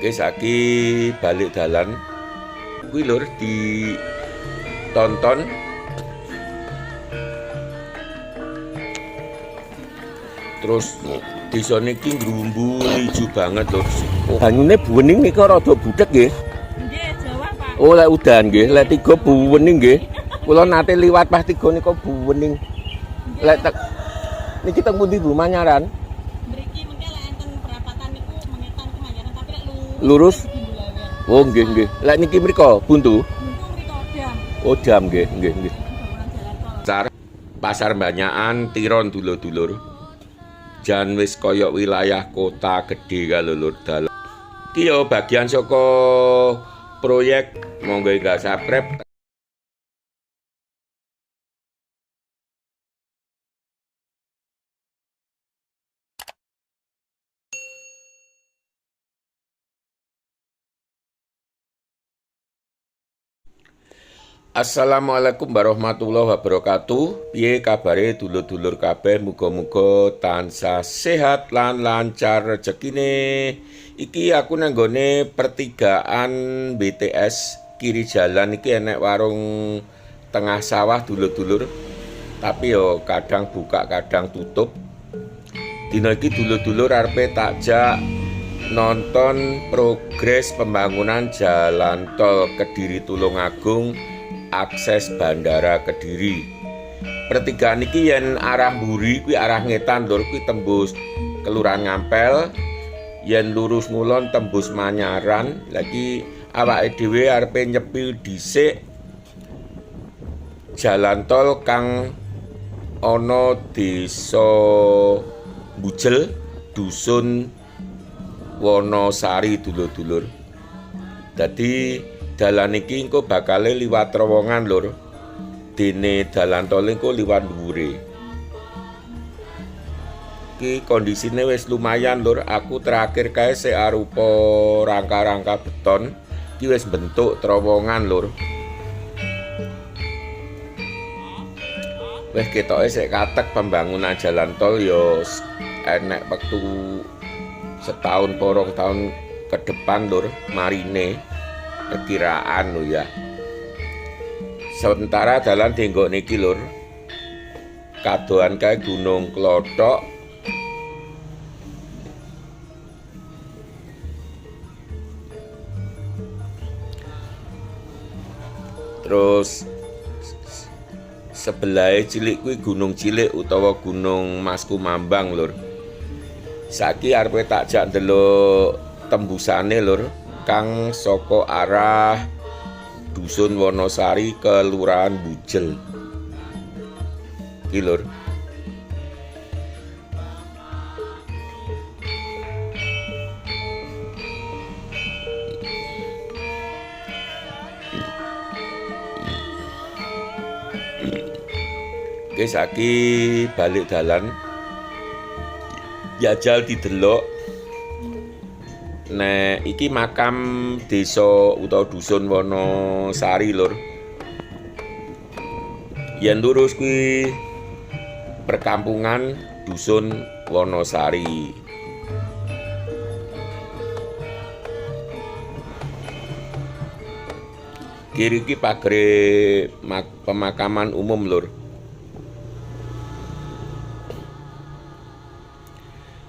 Oke, saiki balik dalan. Kuwi lur ditonton. Terus desa niki ngrumbul ijo banget lur. Banyune buwening nika rada budhek nggih. Nggih, Jawa, Pak. Oh, lek udan nggih, lek tiga buwening nggih. Kula nate liwat pas tiga nika buwening. Lek tek niki teng pundi Bu Manyaran? Mriki mengke lek enten perapatan niku mengetan ke Manyaran, tapi lek Lurus? lurus Bulawer. Oh nggih nggih. Lek niki mriko buntu. Buntu mriko dam. Oh dam nggih nggih nggih. Bangunan jalan tol. Pasar Pasar Banyakan Tiron dulur-dulur. Jan wis koyok wilayah kota gede kalau lur dalan. Iki yo bagian saka proyek monggo enggak subscribe. Assalamualaikum warahmatullahi wabarakatuh. Piye kabare dulur-dulur kabeh? Muga-muga tansah sehat lan lancar rezekine. Iki aku nang nggone pertigaan BTS kiri jalan iki enek warung tengah sawah dulur-dulur. Tapi yo kadang buka kadang tutup. Dina iki dulur-dulur arepe takjak nonton progres pembangunan jalan tol Kediri Tulungagung akses Bandara Kediri. Pertigaan iki yen arah mburi kuwi arah ngetan lur kuwi tembus Kelurahan Ngampel, yen lurus ngulon tembus Manyaran. Lagi awake dhewe arepe nyepil dhisik jalan tol kang ana desa Bujel, dusun Wonosari dulur-dulur. Dadi dalan iki engko bakale liwat terowongan lur. Dene dalan tol engko liwat dhuwure. Iki kondisine wis lumayan lur. Aku terakhir kae sik arupa rangka-rangka beton. Iki wis bentuk terowongan lur. Wis ketoke sik katek pembangunan jalan tol ya enek wektu setahun porong tahun ke depan lur marine. Perkiraan lho ya. Sementara dalan denggok niki lur. Kadohan kae Gunung Klothok. Terus sebelahe cilik kuwi Gunung Cilik utawa Gunung Mas Kumambang lur. Saiki arepe tak jak ndelok tembusane lur kang saka arah Dusun Wonosari Kelurahan Bujel. Iki lur. Oke, saiki balik dalan. Jajal didelok. Nek iki makam desa utawa dusun Wonosari lur. Yen lurus kuwi perkampungan dusun Wonosari. Kiri iki pagere pemakaman umum lur.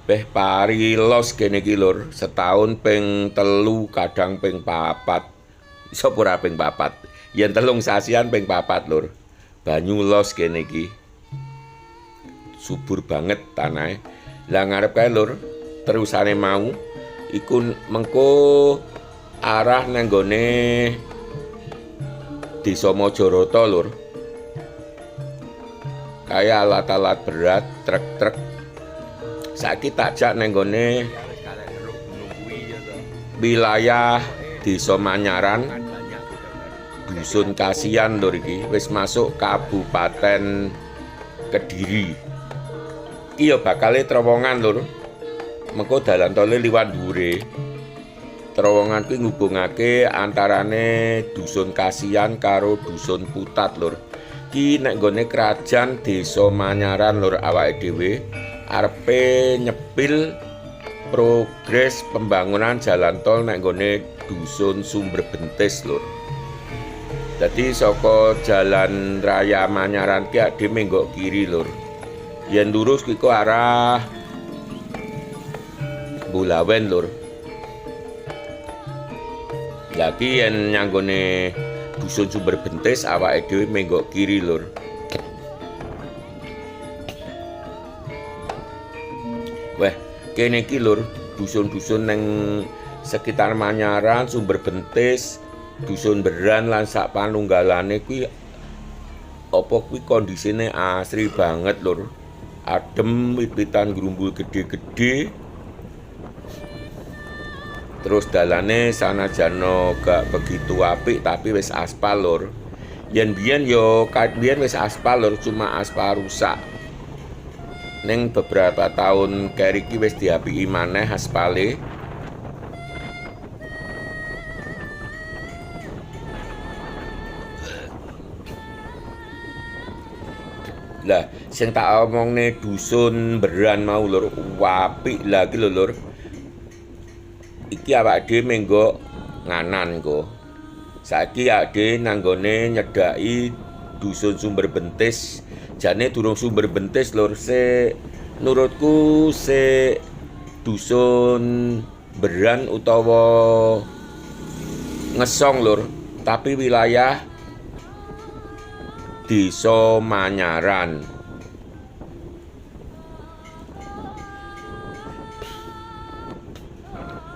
Beh pari los kene iki lur, setahun ping 3 kadang ping 4. Iso ora ping 4? Yen 3 sasian ping 4 lur. Banyu los kene iki. Subur banget tanahe. Lah ngarep kae lur, terusane mau iku mengko arah nang nggone Desa Mojoroto lur. Kaya alat-alat berat, truk-truk. Saiki tak jak nang nggone wilayah Desa Manyaran, Dusun Kasihan lur iki wis masuk Kabupaten Kediri. Iki ya bakale terowongan lur. Mengko dalan tole liwat dhuwure. Terowongan kuwi ngubungake antarane Dusun Kasihan karo Dusun Putat lur. Iki nek nggone kerajaan Desa Manyaran lur awake dhewe arepe nyepil Progres pembangunan jalan tol nek nggone Dusun Sumberbentis lur. Dadi saka Jalan Raya Manyaran ki ade menggok kiri lur. Yen lurus ki kok arah Bulawen lur. Lah ki yen nyanggone Dusun Sumberbentis awake dhewe menggok kiri lur. Weh, kene iki lur, dusun-dusun neng sekitar Manyaran, Sumberbentis, Dusun Beran lan sak panunggalane kuwi apa kuwi kondisine asri banget lur. Adem, wit-witan grumbul gede-gede. Terus dalane sanajana gak begitu apik tapi wis aspal lur. Yen biyen yo kait biyen wis aspal lur, cuma aspal rusak. Ning beberapa tahun keri iki wis diapiki maneh aspale. Lah, sing tak omongne Dusun Beran mau lur, apik lah iki lho lur. Iki awake dhewe menggok nganan kok. Saiki awake dhewe nanggone nyedhaki Dusun Sumberbentis. Jane durung Sumberbentis lur, sik nurutku sik Dusun Beran utawa Ngesong lur, tapi wilayah Desa Manyaran.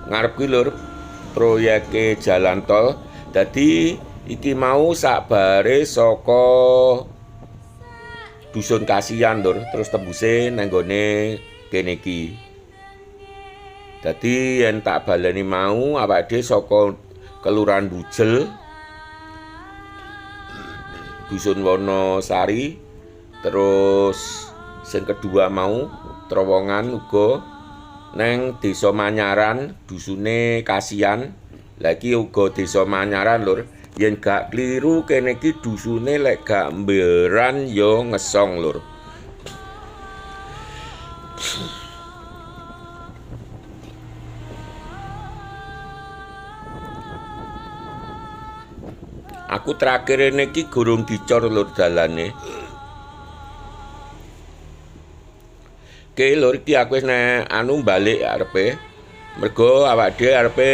Ngarep kuwi lur proyeke jalan tol. Dadi iki mau sakbare saka Dusun Kasihan lur, terus tembuse nang nggone kene iki. Dadi yen tak baleni mau awake dhewe saka Kelurahan Bujel, Dusun Wonosari, terus sing kedua mau terowongan uga neng Desa Manyaran, dusune Kasihan. Lah iki uga Desa Manyaran lur. Yen gak kliru kene iki dusune lek gak Mberan ya Ngesong lur. Aku terakhir rene iki gurung dicor lur dalane. Oke lur, iki aku wis nek anu balik arepe. Mergo awake dhewe arepe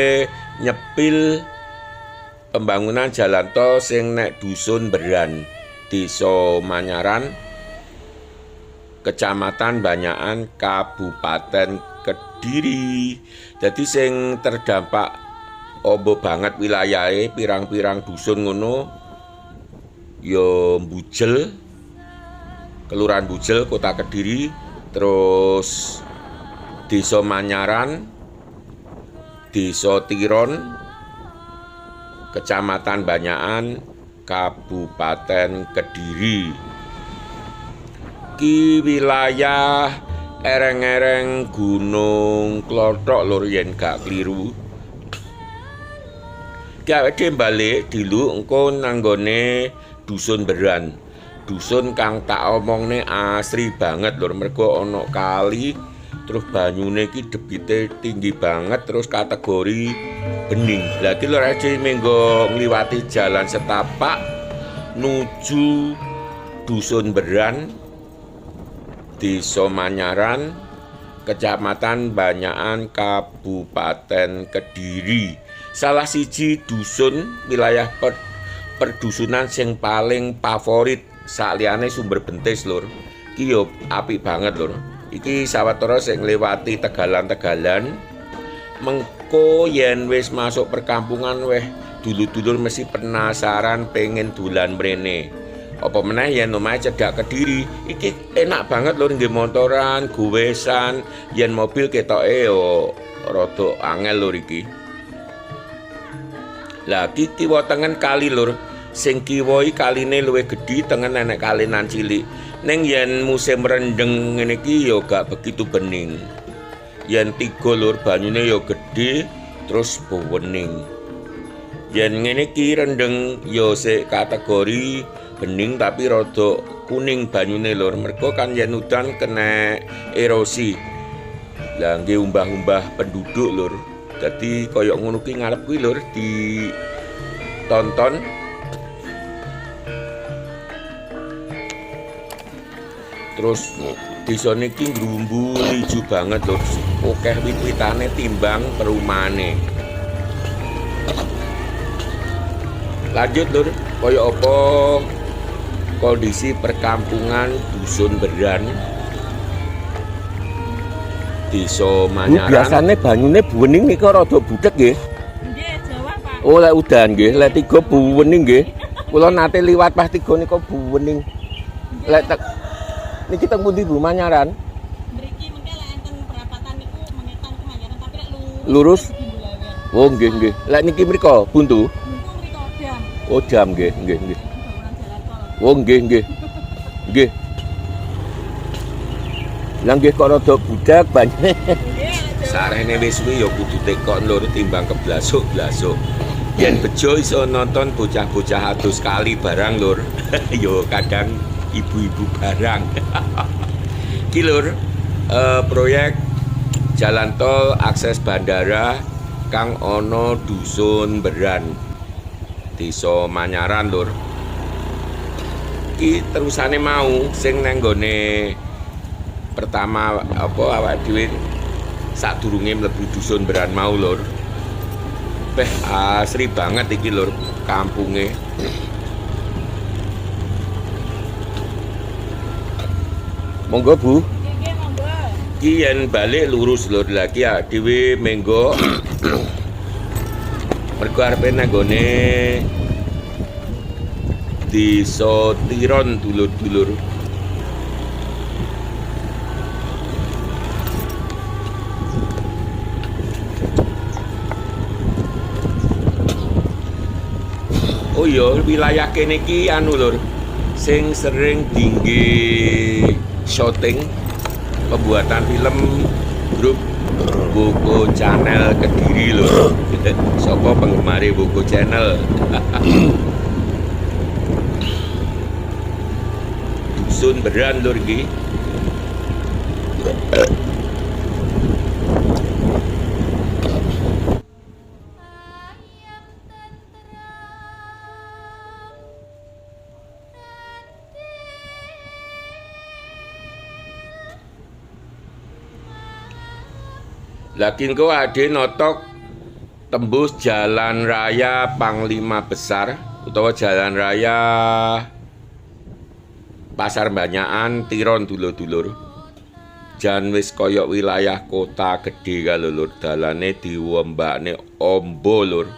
nyepil pembangunan jalan tol sing nek Dusun Beran, Desa Manyaran, Kecamatan Banyakan, Kabupaten Kediri. Dadi sing terdampak ombo banget wilayahe pirang-pirang dusun ngono ya Bujel, Kelurahan Bujel, Kota Kediri, terus Desa Manyaran, Desa Tiron, Kecamatan Banyakan, Kabupaten Kediri. Ki wilayah ereng-ereng Gunung Klothok lur yen gak kliru. Ki awake dhewe balik dilu engko nanggone Dusun Beran. Dusun kang tak omongne asri banget lur, mergo ana kali, terus banyune iki debite tinggi banget, terus kategori bening. Lah iki lur aja menggo ngliwati jalan setapak nuju Dusun Beran, Desa Manyaran, Kecamatan Banyakan, Kabupaten Kediri. Salah siji dusun wilayah perdusunan sing paling favorit sakliyane Sumberbentis lur. Iki yo apik banget lur. Iki sawetara sing ngliwati tegalan-tegalan. Mengko yen wis masuk perkampungan weh dulur-dulur mesti penasaran pengen dolan mrene. Apa meneh yen omahe cedhak Kediri, iki enak banget lur nggih motoran, gowesan, yen mobil ketoke yo rada angel lur iki. Lah iki kiwa tengen kali lur. Sing kiwa iki kaline luwih gedhi, tengen enek kalinan cilik. Ning yen musim rendeng ngene iki yo gak begitu bening. Yen tiga lur banyune yo gedhi terus bening. Yen ngene iki rendeng yo sik kategori bening tapi rada kuning banyune lur. Mergo kan yen udan kena erosi. Lah nggih umbah-umbah penduduk, lur. Dadi kaya ngono ki ngarep kuwi, lur, ditonton. Terus desane iki ngrumbul ijo banget, lur. Akeh wit-witane timbang perumahane. Lanjut, lur, kaya apa kondisi perkampungan Dusun Beran, Desa Manyaran. Biasane banyune buwening nika rada budhek nggih. Nggih, Jawa, Pak. Oh, lek udan nggih, lek tiga buwening nggih. Kula nate liwat pas tiga nika buwening. Lek tek niki teng pundi, Bu, Manyaran? Mriki mengke lek enten perapatan niku mengetan ke Manyaran, tapi lek lurus Lurus? dugi Bulawen. Oh, nggih nggih. Lek niki mriko buntu. Buntu mriko dam. Oh, jam nggih nggih nggih. Bangunan jalan tol. Oh, nggih nggih. Nggih. Lah nggih kok rada budak banyune. Nggih, lek Jawa. Sarene wis suwi ya kudu tekok, lur, timbang keblasuk-blasuk. Yen bejo iso nonton bocah-bocah adus kali barang, lur. Yo kadang ibu-ibu barang. Ki, lur, proyek jalan tol akses bandara kang ana Dusun Beran, Desa Manyaran, lur. Ki terusane mau sing nang nggone pertama apa awake dhewe sadurunge mlebu Dusun Beran mau, lur. Beh, asri banget iki, lur, kampunge. Monggo, Bu. Nggih, nggih, monggo. Ki yen balik lurus, lur, lagi ya dhewe menggo. Mergo arepe nang nggone Desa Tiron, dulur-dulur. Oh iya, wilayah kene iki anu, lur, sing sering dingge syuting pembuatan film grup Woko Channel Kediri, lur. Sapa penggemar Woko Channel? Dusun Beran, lur, iki. Ayem tentrem Lah ki engko ade notok tembus Jalan Raya Panglima Besar utawa Jalan Raya Pasar Banyakan Tiron, dulur-dulur. Jan wis kaya wilayah kota gede ka lho, lur, dalane diwembakne ombo, lur.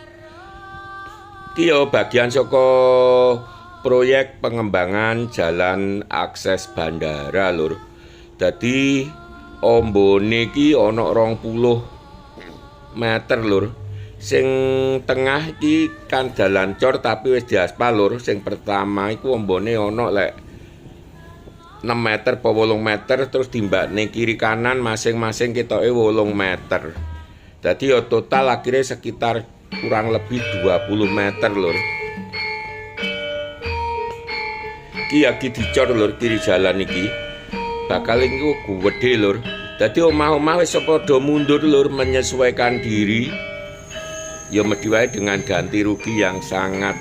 Ki yo bagian saka proyek pengembangan jalan akses bandara, lur. Dadi ombone iki ana 20 meter, lur. Sing tengah iki kan dalan cor tapi wis diaspal, lur. Sing pertama iku ombone ana lek 6 meter apa 8 meter, terus dimbakne kiri kanan masing-masing ketoke 8 meter. Dadi ya total akhirnya sekitar kurang lebih 20 meter, lur. Iki lagi dicor, lur, kiri jalan iki. Bakal iku gede, lur. Dadi omah-omah wis padha mundur, lur, menyesuaikan diri. Ya mesti wae dengan ganti rugi yang sangat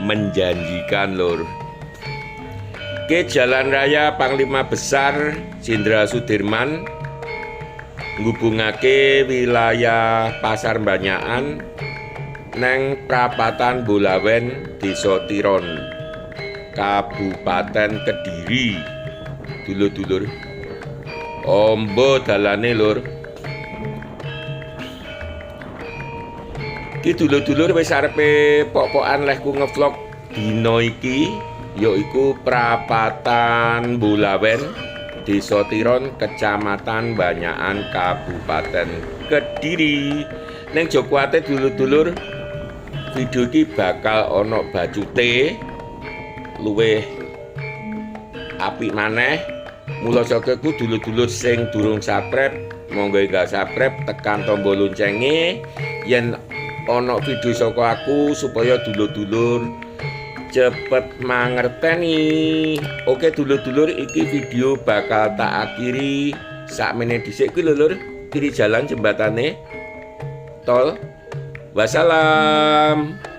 menjanjikan, lur. Ke Jalan Raya Panglima Besar Jenderal Sudirman ngubungake wilayah Pasar Banyakan neng prapatan Bolawen, Desa Tiron, Kabupaten Kediri, dulur-dulur. Ombo dalane, lur. Iki, dulur-dulur, wis arepe pok-pokan lehku ngevlog dina iki, yaiku prapatan Bolawen, Desa Tiron, Kecamatan Banyakan, Kabupaten Kediri. Ning aja kuwate, dulur-dulur, video iki bakal ana bacute luwih apik maneh. Mula saka iku, dulur-dulur sing durung subscribe, monggo enggak subscribe, tekan tombol loncenge yen ana video saka aku supaya dulur-dulur cepet mangerteni. Oke, dulur-dulur, iki video bakal tak akhiri. Sakmene dhisik kuwi lho, Lur, kiri jalan jembatane tol. Wassalam.